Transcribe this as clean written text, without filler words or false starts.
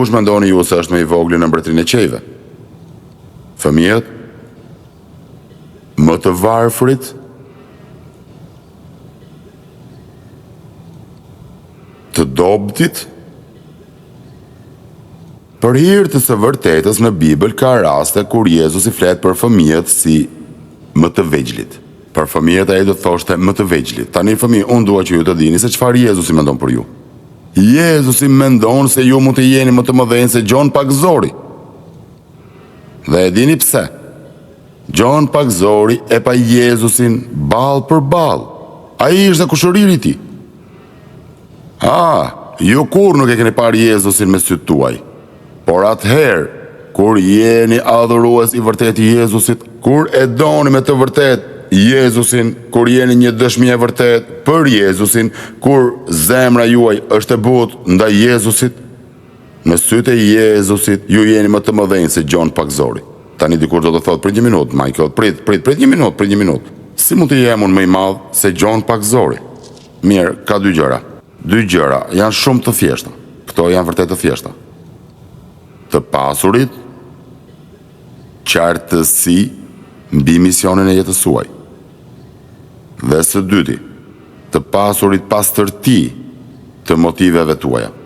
Kush mendoni ju se është më i vogli në mbretërinë e qiejve? Fëmijët? Më të varfrit? Të dobëtit? Për hir të së vërtetës në Bibël ka raste kur Jezusi flet për fëmijët si më të vegjlit. Për fëmijët ai do të thoshte më të vegjlit. Tani fëmijë, unë dua që ju të dini se çfarë Jezusi mendon për ju. Jezusi mendon se ju mund të jeni më të mëdhenj se Gjon Pagëzori. Dhe e dini pse? Gjon Pagëzori e pa Jezusin ballë për ballë. Ai ishte kushëriri i tij. Ah, ju kurrë nuk e keni parë Jezusin me sytë tuaj. Por atëherë, kur jeni adhurues i vërtetë i Jezusit, kur e doni me të vërtetë Jezusin, kur jeni një dëshmi e vërtetë për Jezusin, kur zemra juaj është e butë ndaj Jezusit, Në sytë e Jezusit, ju jeni më të mëdhenj se Gjon Pagëzori. Tani dikush do të thotë, prit një minutë, Michael, prit, prit, prit një minutë, prit një minutë. Si mund të jem unë më i madh se Gjon Pagëzori? Mirë, ka dy gjëra. Dy gjëra, janë shumë të thjeshta. Këto janë vërtet të thjeshta. Të pasurit qartësi mbi misionin e jetës suaj. Dhe së dyti, të pasurit pastërti të motiveve tuaja.